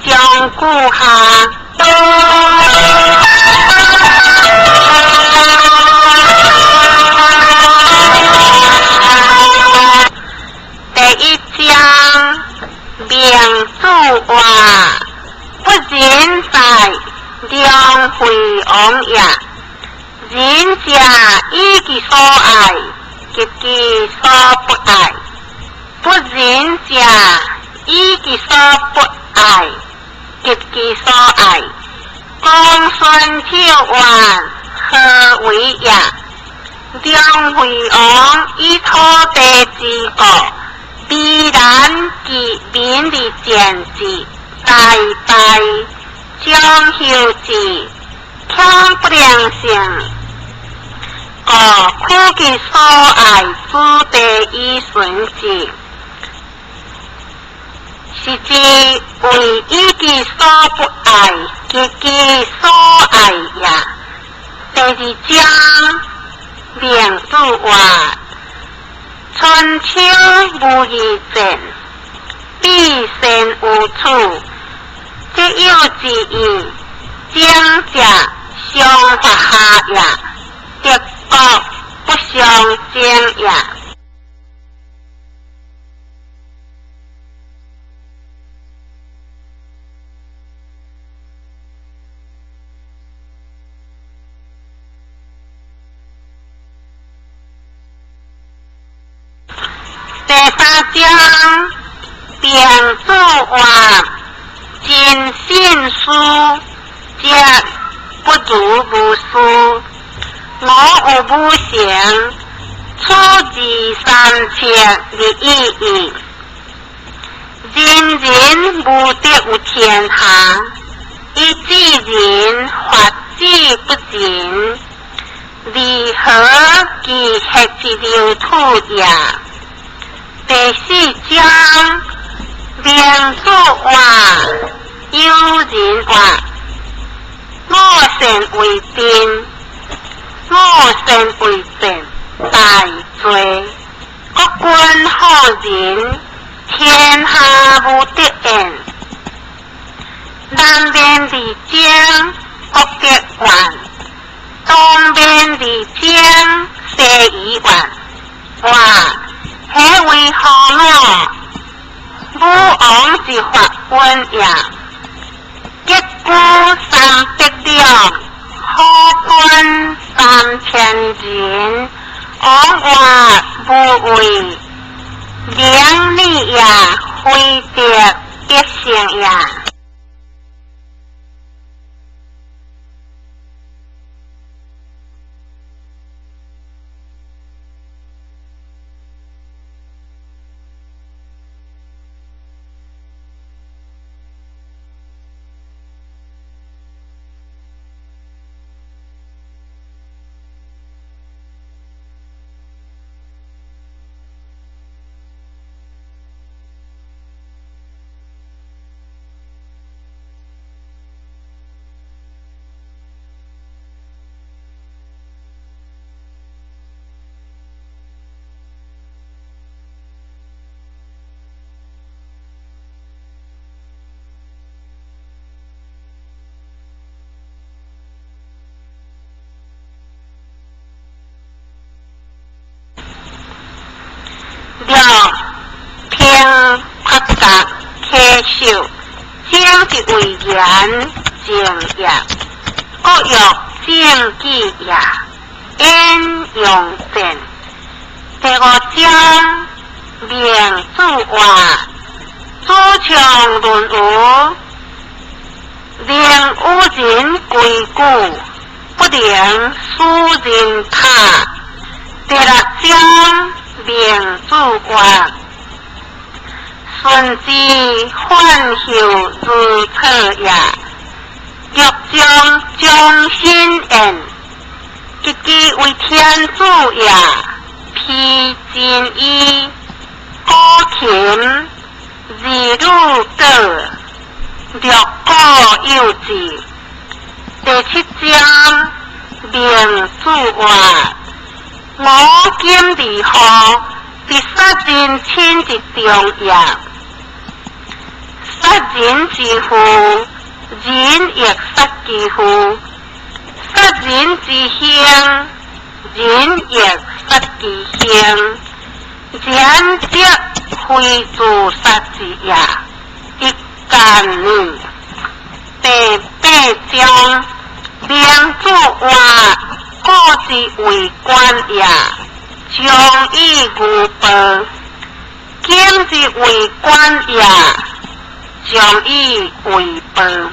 將久下。第一章，明主話，不仁在梁惠王也。仁者以其所愛，及其所不愛；不仁者以其所不愛，及其所愛。公孫丑曰：何為也？梁惠王以土地之國，必然其民之賤之，大敗，將休之，恐不良性。故苦其所愛子弟以順之，是之為以其所不愛，及其所愛也。第二章，明主話：春秋無義戰，必先有處，這有之義，爭者相發下也，敵國不相爭也。第三章，明主話：盡信書，則不如無書。我有武成，處二三尺而已矣。人人無得有天下，以至仁發之不仁，如何其血之流土也？第四章，明主話：有人話，我善為兵，我善為政，大罪。國君好仁，天下無敵焉。南面而爭，國得怨；東面而爭，西夷怨。哇！彼為何我？武王之法君也。擊鼓300兩，好軍3000人。王曰：無畏，能逆也，非德必勝也。六平抉擇稽首，政之為言政也，國欲政紀也，焉用政？第五章，明主話：主唱論語，寧與人歸故，不能使人他。第六章，明主話：順之反後如廁也。欲將忠心焉，及其為天子也。披真衣，古琴，二女果，六古有志。第七章，明主話：我今如何？必殺人親之中也。殺人人之父，人亦殺其父；殺人之兄，人亦殺其兄。然則非自殺之也，一干呢。第八章，明主曰：古之為官也，常以愚報；今之為官也，常以偽報。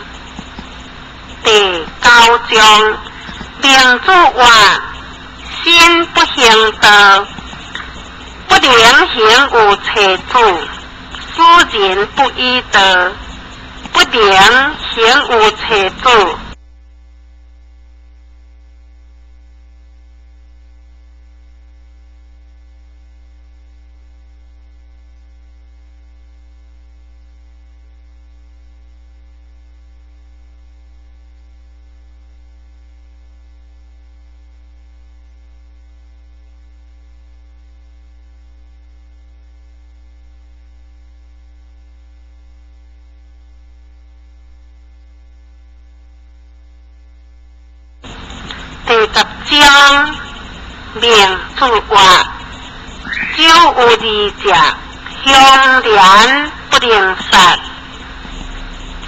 第九章，明主曰：身不行道，不能行有妻子；使人不以道，不能行有妻子。第十章，明主曰：酒有二者，相連不能殺；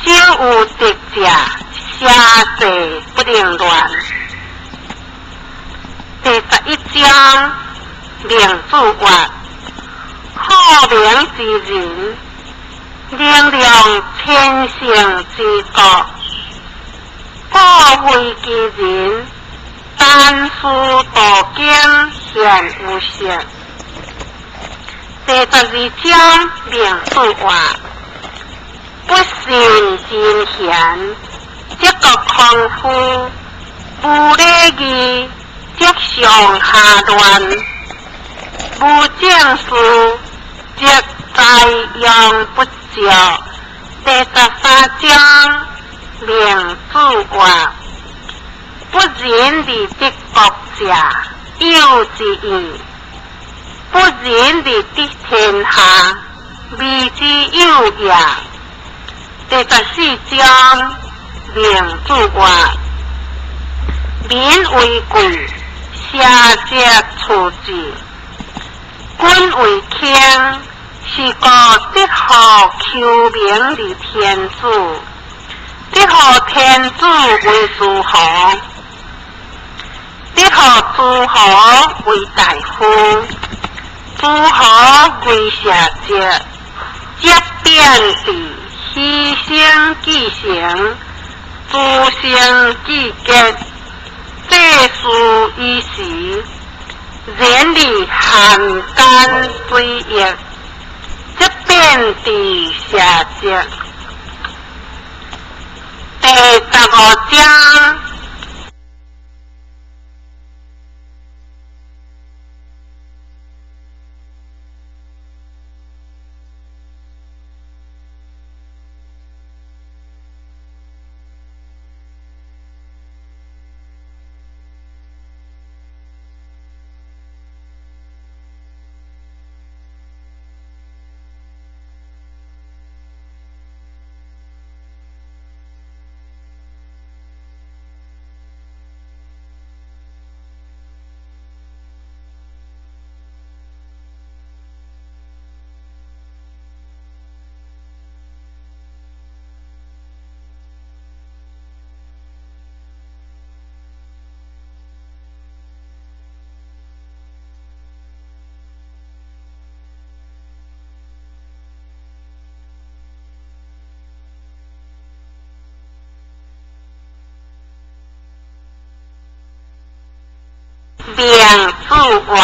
酒有直者，邪勢不能亂。第十一章，明主曰：好名之人，能量千乘之國；過非之人，單書道經現有色。第十二章，明主曰：不信真賢，則國匡扶；無禮義，則上下亂；無正事，則災殃不少。第十三章，明主曰：不仁而得國者，有之矣；不仁而得天下，未之有也。第十四章，明主曰：民為貴，社則處之；君為輕，是故得號丘明而天子，得號天子為諸侯，得號諸侯為大夫，諸侯為社稷，則變治，犧牲既成，諸生既結，祭祀以時，人而漢奸追益，則變治社稷。第十五章。明主曰：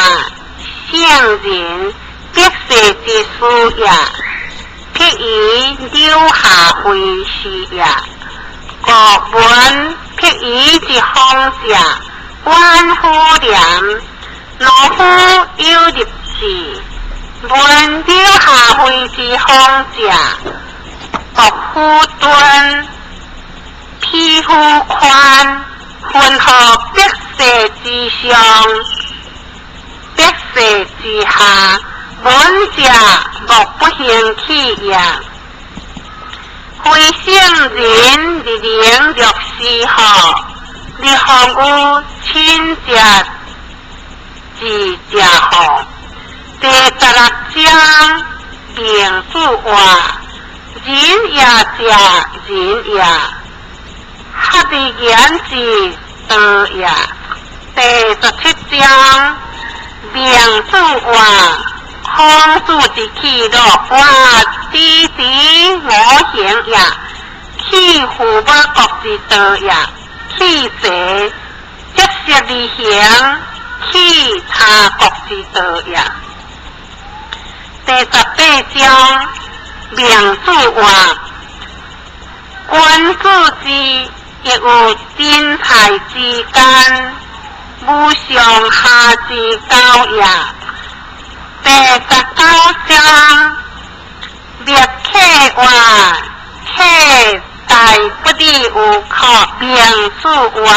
聖人必世之師也，必以柳下惠是也。故聞必以之風者，遠乎廉；農夫有入志，聞柳下惠之風者，薄乎敦，鄙乎寬，云何百世之上，百世之下，聞者莫不興起也。云聖人日能樂時候，日方有親食之食好。第十六章孟子話：仁也者，仁也，合而言之，道也。第十七章孟子話：孔子之器樂，我知之我行也；棄父母國之道也；棄財則色而行，棄他國之道也。第十八章孟子話：君子之亦有貞泰之間，無上下之交也。第十九章墨客話：客大不立有可，孟子話：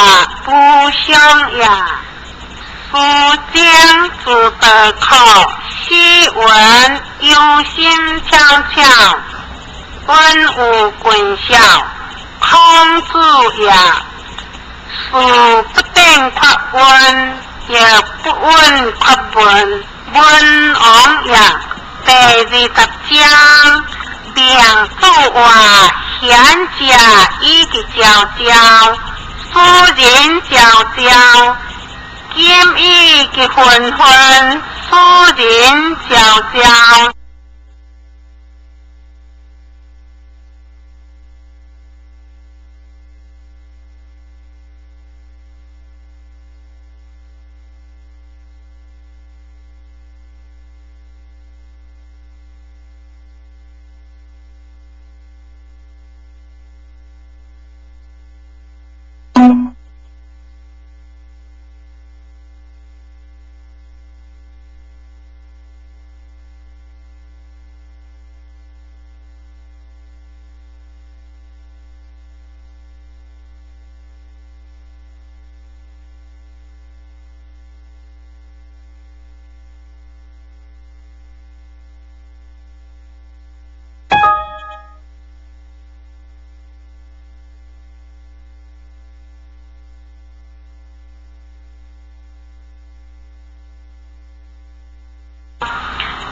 無上也。書經自道可，斯文憂心愴愴，文有君孝，孔子也。事不定缺問，亦不問缺文，文王也。第二十章孟子話：賢者以其昭昭，斯人昭昭，今以其紛紛，斯人昭昭。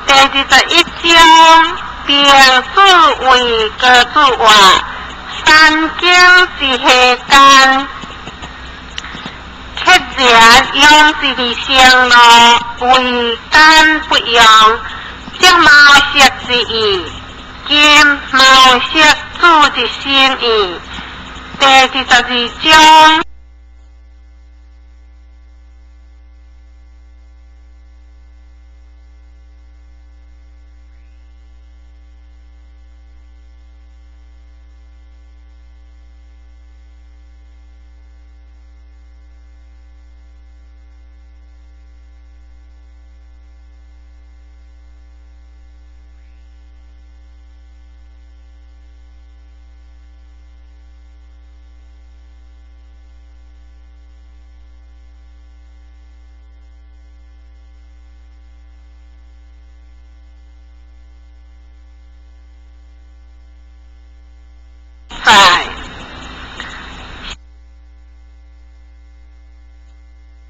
第二十一章孟子為高子話：三更之下間，克然養之而生樂，為奸不用，則茅塞之義；今茅塞子之心矣。第二十二章。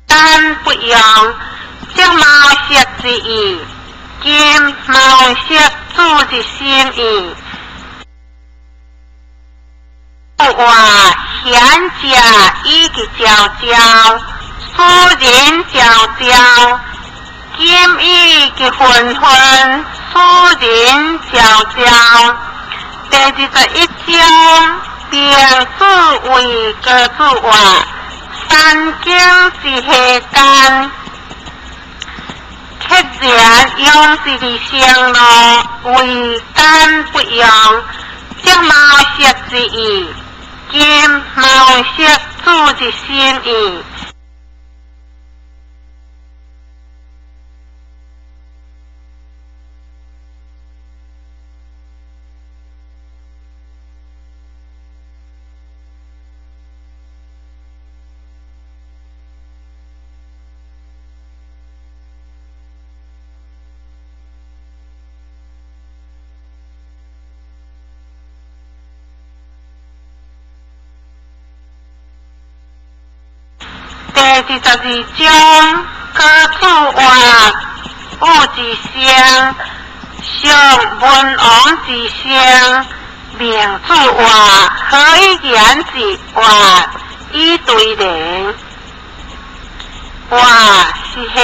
奸不用，則茅塞之義；今茅塞子之心矣。話賢者以其昭昭，斯人昭昭，今以其紛紛，斯人昭昭。第二十一章孟子為高子話：三更之下間，克然養之而生樂，為奸不用，則茅塞之義；今茅塞子之心矣。第22章，高子曰：武之声，上文王之声。孟子曰：何以言之？曰：以對聯。曰：是何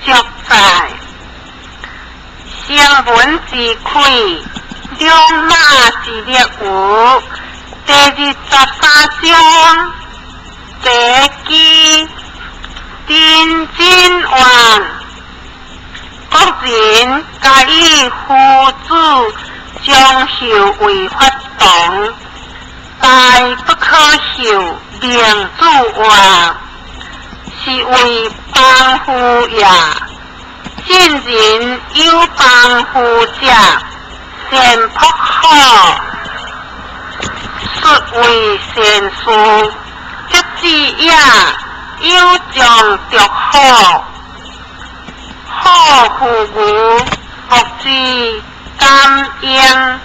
足哉？聲聞之愧，兩馬之力無。第23章，第基丁真曰：國人皆以夫子將後為法堂，大不可後。孟子曰：是謂邦夫也。晉人有邦夫者，善樸好，術為善事，則智也。有將獨好，好乎牛，莫之敢應。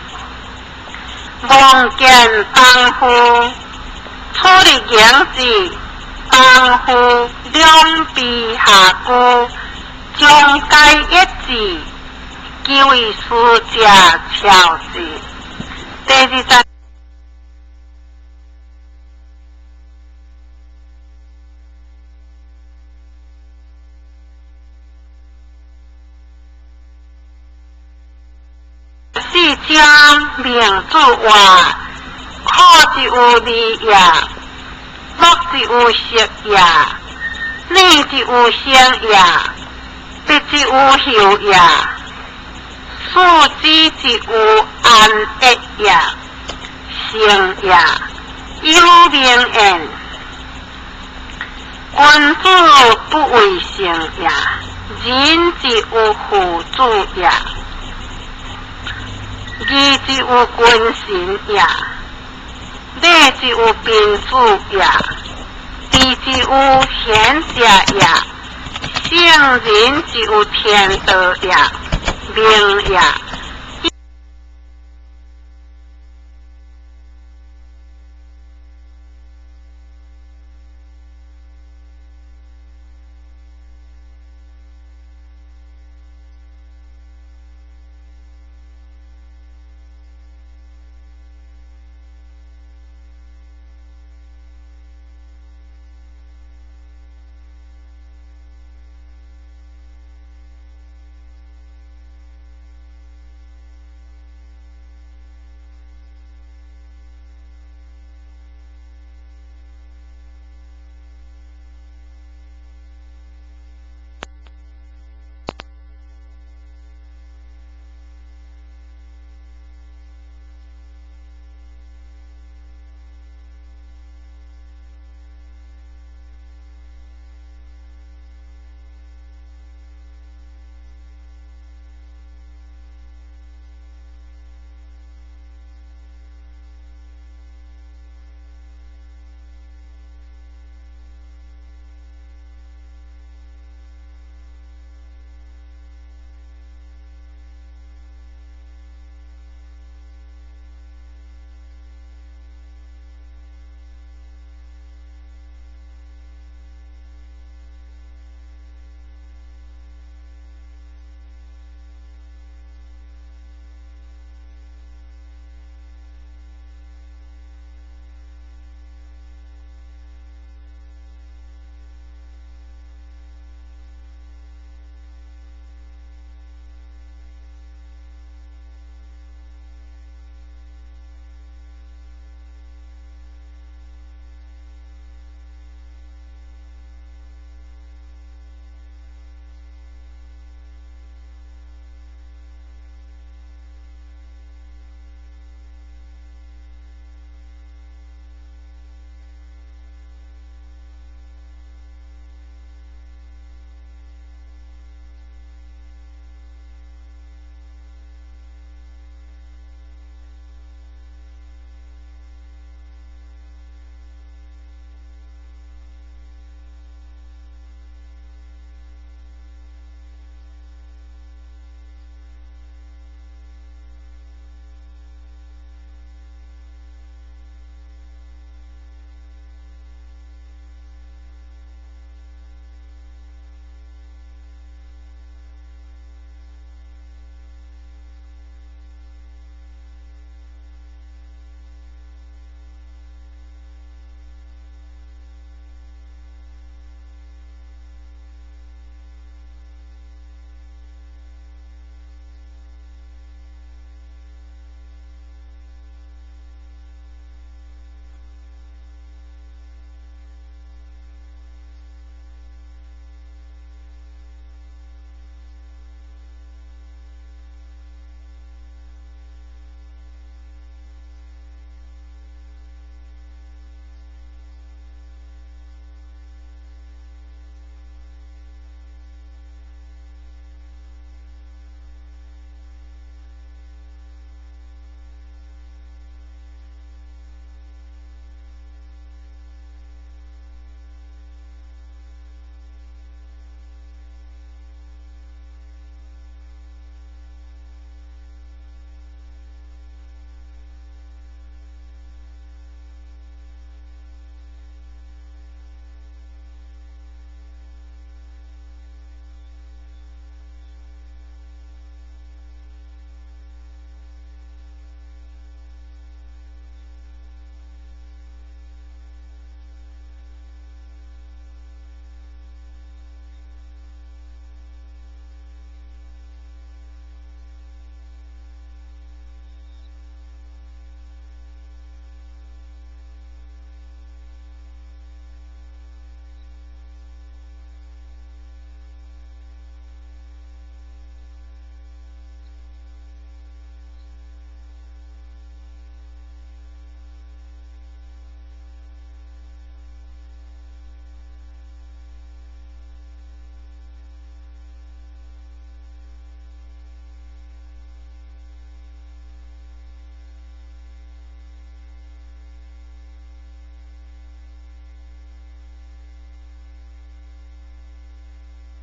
望見邦夫，處理言之，邦夫兩臂下居，將該一字，其為師者嘲之。第24章，孟子曰：苦之有味也，樂之有色也，閭之有聲也，必之有後也，四子之有安逸也，成也，有名焉。君子不為成也，仁之有父子也，義之有君臣也，禮之有賓子也，智之有賢者也，聖人之有天道也，明也。